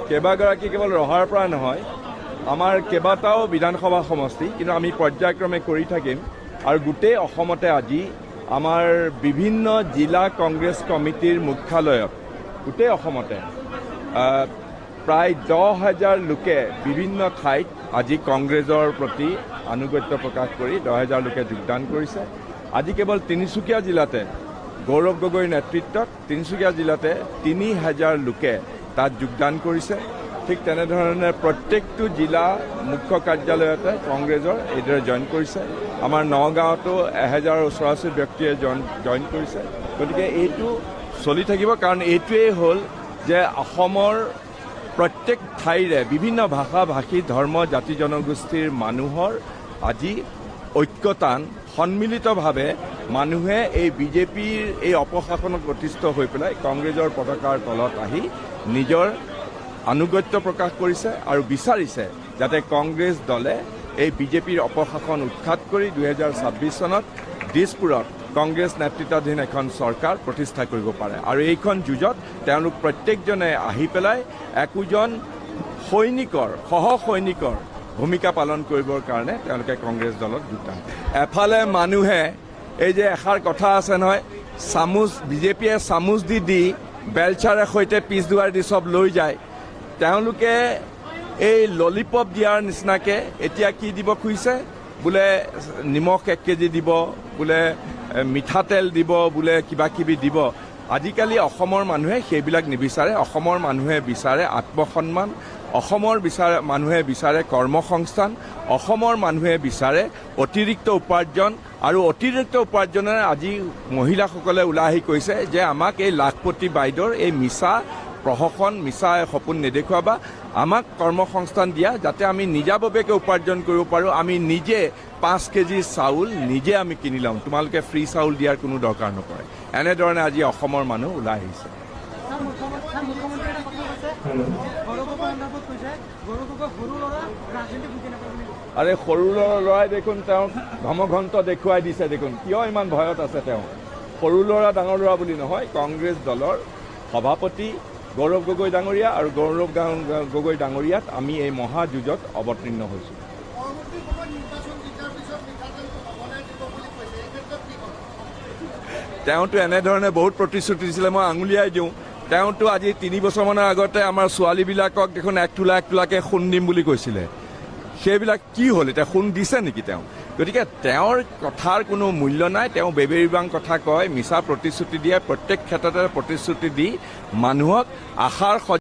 কেইবাগৰাকী কেৱল ৰহাৰ পৰা নহয়, আমাৰ কেইবাটাও বিধানসভা সমষ্টি, কিন্তু আমি পৰ্যায়ক্ৰমে কৰি থাকিম। আৰু গোটেই অসমতে আজি আমাৰ বিভিন্ন জিলা কংগ্ৰেছ কমিটিৰ মুখ্যালয়ত গোটেই অসমতে প্ৰায় 10,000 লোকে বিভিন্ন ঠাইত আজি কংগ্ৰেছৰ প্ৰতি আনুগত্য প্ৰকাশ কৰি 10,000 লোকে যোগদান কৰিছে। আজি কেৱল তিনিচুকীয়া জিলাতে গৌৰৱ গগৈৰ নেতৃত্বত তিনিচুকীয়া জিলাতে 3,000 লোকে তাত যোগদান কৰিছে। ঠিক তেনেধৰণে প্ৰত্যেকটো জিলা মুখ্য কাৰ্যালয়তে কংগ্ৰেছৰ এইদৰে জইন কৰিছে। আমাৰ নগাঁৱতো 1,000 ওচৰা-ওচৰি ব্যক্তিয়ে জইন কৰিছে। গতিকে এইটো চলি থাকিব, কাৰণ এইটোৱেই হ'ল যে অসমৰ প্ৰত্যেক ঠাইৰে বিভিন্ন ভাষা ভাষী ধৰ্ম জাতি জনগোষ্ঠীৰ মানুহৰ আজি ঐক্যতান সন্মিলিতভাৱে মানুহে এই বিজেপিৰ এই অপশাসনত অতিষ্ঠ হৈ পেলাই কংগ্ৰেছৰ পতাকাৰ তলত আহি নিজৰ আনুগত্য প্ৰকাশ কৰিছে আৰু বিচাৰিছে যাতে কংগ্ৰেছ দলে এই বিজেপিৰ অপশাসন উৎখাত কৰি 2026 চনত দিছপুৰত কংগ্ৰেছ নেতৃত্বাধীন এখন চৰকাৰ প্ৰতিষ্ঠা কৰিব পাৰে। আৰু এইখন যুঁজত তেওঁলোক প্ৰত্যেকজনে আহি পেলাই একোজন সৈনিকৰ সহ সৈনিকৰ ভূমিকা পালন কৰিবৰ কাৰণে তেওঁলোকে কংগ্ৰেছ দলত যোগদান। এফালে মানুহে এই যে এষাৰ কথা আছে নহয়, চামুচ বিজেপিয়ে চামুচ দি দি বেলচাৰে সৈতে পিছ দুৱাৰ দি চব লৈ যায়। তেওঁলোকে এই ললিপপ দিয়াৰ নিচিনাকে এতিয়া কি দিব খুজিছে, বোলে নিমখ 1 কেজি দিব, বোলে মিঠাতেল দিব, বোলে কিবা কিবি দিব। আজিকালি অসমৰ মানুহে সেইবিলাক নিবিচাৰে। অসমৰ মানুহে বিচাৰে আত্মসন্মান, অসমৰ মানুহে বিচাৰে কৰ্মসংস্থান, অসমৰ মানুহে বিচাৰে অতিৰিক্ত উপাৰ্জন। আৰু অতিৰিক্ত উপাৰ্জনেৰে আজি মহিলাসকলে ওলাই আহি কৈছে যে আমাক এই লাখপতি বাইদেউৰ এই মিছা প্ৰহসন, মিছা সপোন নেদেখুৱাবা, আমাক কৰ্মসংস্থান দিয়া যাতে আমি নিজাববীয়াকৈ উপাৰ্জন কৰিব পাৰোঁ। আমি নিজে 5 কেজি চাউল নিজে আমি কিনি ল'ম, তোমালোকে ফ্ৰী চাউল দিয়াৰ কোনো দৰকাৰ নপৰে। এনেধৰণে আজি অসমৰ মানুহ ওলাই আহিছে। আৰে সৰু ল'ৰাই দেখোন তেওঁক ধমঘণ্ট দেখুৱাই দিছে দেখোন, কিয় ইমান ভয়ত আছে তেওঁ? সৰু ল'ৰা ডাঙৰ ল'ৰা বুলি নহয়, কংগ্ৰেছ দলৰ সভাপতি গৌৰৱ গগৈ ডাঙৰীয়া আৰু গৌৰৱ গগৈ ডাঙৰীয়াত আমি এই মহাযুঁজত অৱতীৰ্ণ হৈছোঁ। তেওঁতো এনেধৰণে বহুত প্ৰতিশ্ৰুতি দিছিলে, মই আঙুলিয়াই দিওঁ। তেওঁতো আজি 3 বছৰমানৰ আগতে আমাৰ ছোৱালীবিলাকক দেখোন 1 তোলা 1 তোলাকৈ সোণ দিম বুলি কৈছিলে, সেইবিলাক কি হ'ল? এতিয়া সোণ দিছে নেকি তেওঁ? গতিকে তেওঁৰ কথাৰ কোনো মূল্য নাই। তেওঁ বেবেৰিবাং কথা কয়, মিছা প্ৰতিশ্ৰুতি দিয়ে, প্ৰত্যেক ক্ষেত্ৰতে প্ৰতিশ্ৰুতি দি মানুহক আশাৰ